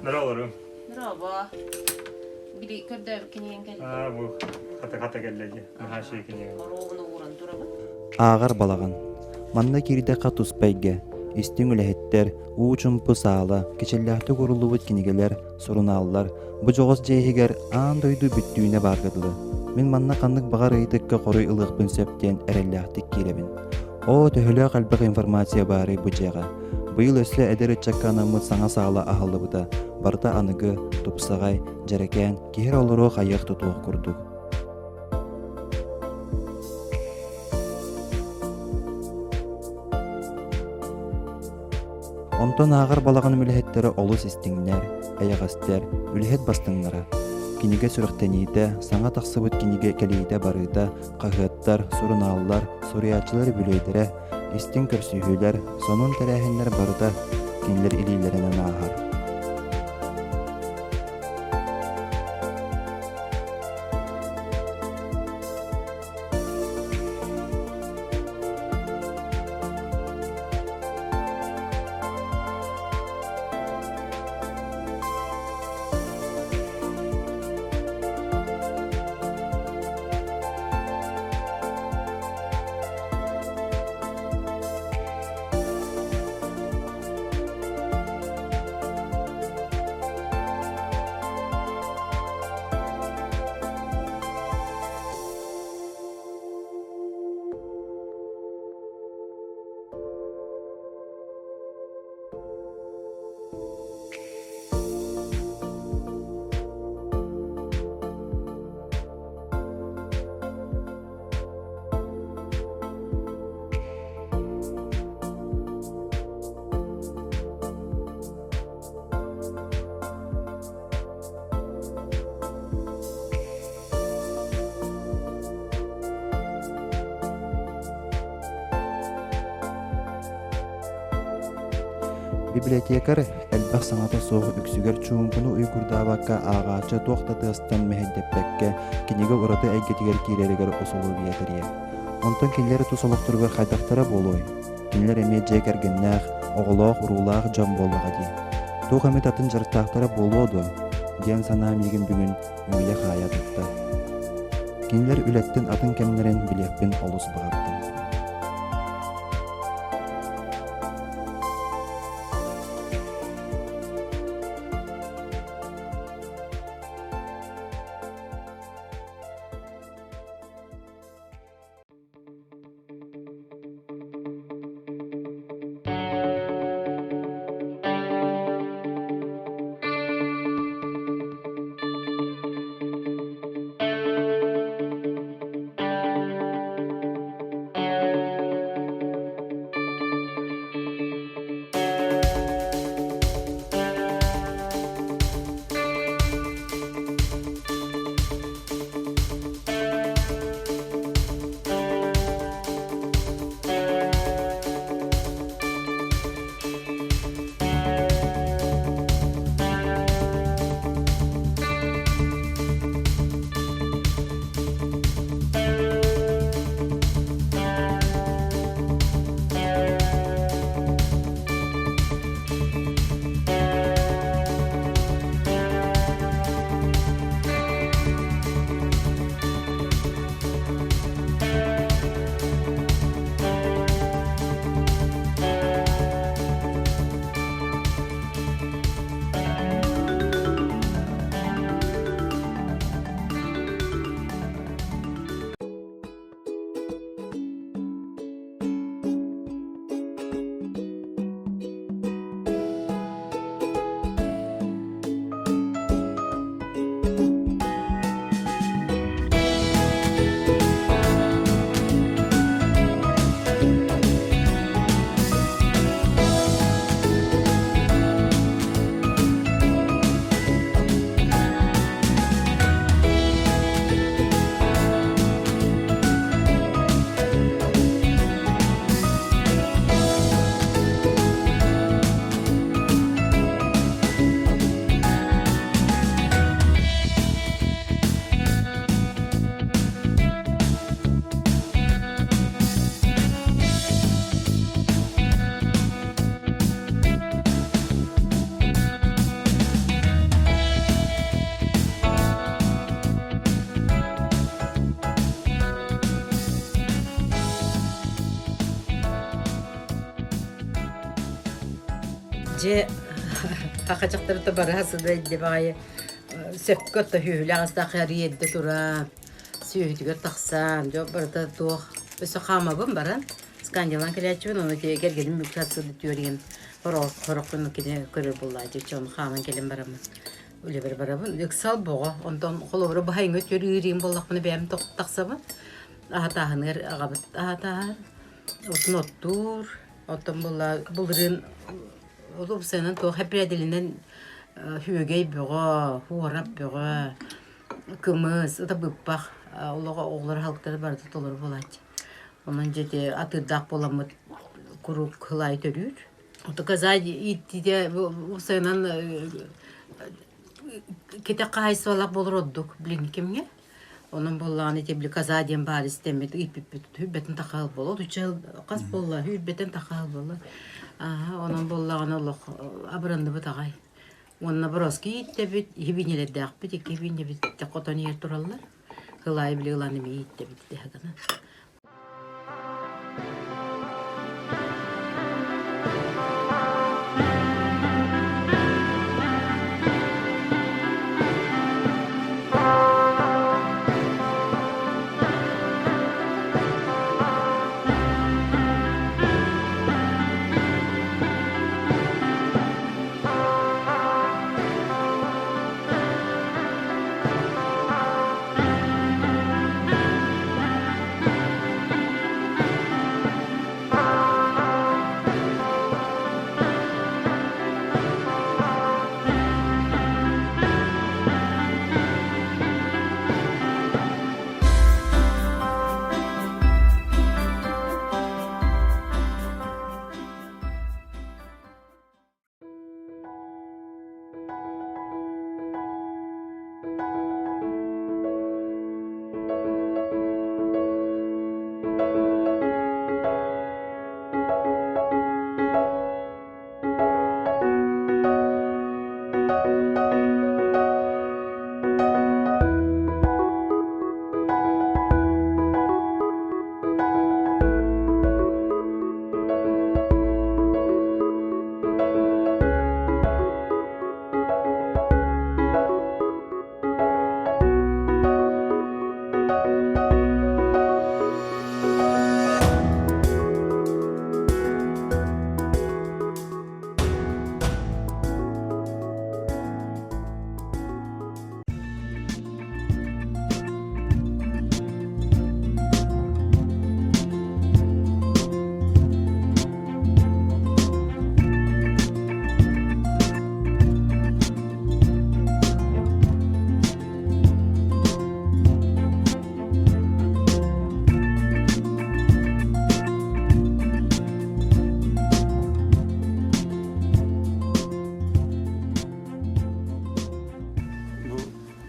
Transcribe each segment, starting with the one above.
Дороолорум. Дорообо. Били көрдөөбүт кинигэҥ кэллэ. Аа, бу хата-хата кэллэ дии. Наһаа үчүгэй кинигэ. Оруобуна ууран турабын. Ааҕар балаҕан. Манна киирдэххэ туспа эйгэ, истиҥ үлэһиттэр, уу-чумпу саала, кичэллээхтик уруллубут кинигэлэр, сурунааллар, бу дьоҕус дьиэ иһигэр аан дойду бүттүүнэ баарга дылы. Мин манна ханнык баҕар ыйытыкка хоруй ылыахпын сөп диэн эрэллээхтик киирэбин. Оо, төһөлөөх элбэх информация баарый бу дьиэҕэ. Быйыл өссө эдэр ыччакка анаммыт саҥа саала аһыллыбыта. Барыта аныгы, тупсаҕай, дьэрэкээн, киһи эрэ олоруох айыах-тутуох курдук. Онтон ааҕар балаҕаным үлэһиттэрэ олус истиҥнэр, эйэҕэстэр, үлэһит бастыҥнара. Кинигэ сүрэхтэниитэ, саҥа тахсыбыт кинигэ кэлиитэ-барыыта, хаһыаттар, сурунааллар, суруйааччылар үбүлүөйдэрэ, истиҥ көрсүһүүлэр, сонун тэрээһиннэр барыта кинилэр илиилэринэн ааһар. Библиотекарь элбэх саҥата суох үксүгэр чуумпуну уйгурдаабакка ааҕааччы туох да тыастан мэһэйдэппэккэ кинигэ ураты эйгэтигэр киирэригэр усулуобуйа тэрийэр. Онтон кинилэр тус олохторугар хайдахтара буолуой? Кинилэр эмиэ дьиэ кэргэннээх, оҕолоох-уруулаах дьон буоллаҕа дии. Туох эмит атын дьарыктаахтара буолуо дуо? диэн санаа миигин бүгүн үүйэ-хаайа тутта. Кинилэр үлэттэн атын кэмнэрин билиэхпин олус баҕардым. Дьэ, саха дьахтарыта барыһа сыда илдьэ баҕайы сөпкө отто сүөһүлээх астаах арыый эрдэ туран, сүөһүтүгэр тахсан, дьон барыта туох өссө хаамабын баран, скандиялаан кэлээччибин, ону ити кэргэним үксэ сыда түөрүйэн хорохпун кини көрөр буоллааччы, ону хааман кэлэн бараммын үлэбэр барабын. Ыксал боҕо, онтон холобура баһайыҥҥа түөр ыырыым буоллахпына бэйэм тахсабын. Аһатааһыныгар аҕабыт аһатааһар, отун оттуур, Оттон буолла былырыын улуупсайынан туох эпирээдилинэн үөгэй бөҕө, хуорап бөҕө, кымыс, ыта быппах олоҕо оҕолор аһылыктара барыта толору буолааччы. Онон дьэ ити атыырдаах буоламмыт куруук кылаай төрүүр. Ото каза ииттиитэ уопсайынан кэтэх хаһаайыстыбалаах буолар ордук билиҥҥи кэмҥэ. Онон буоллаҕына ити били каза диэн баар истэммит ыйыппыппыт сүүрбэтин тахаал буолла отучча хас буолла сүүрбэтин тахаал буолла аа онон буоллаҕына олох абыранныбыт аҕай уонна бороски ииттэбит иһибинньэлэрдээхпит икки иһибинньэбит хотон иһэр тураллар кылаайы били ылан эмиэ ииттэбит дэһэ гынан.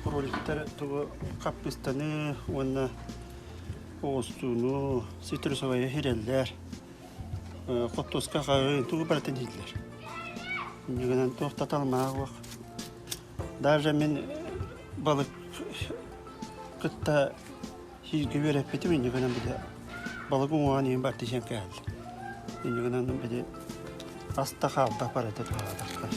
Бу роликтар тугу хаппыстаны уонна оҕустууну цитрусовайы хирэллэр Хортуоска хаһыы тугу барытын иһиллэр. Инньэ туох да талмаах Даже мин балык кытта сииргэ үөрэппитим инньэ гынан били балык уҥуоҕун иһин барыта сиэн кээһэллэр. Инньэ гынан били ас да хаалбат барыта туһаабакка.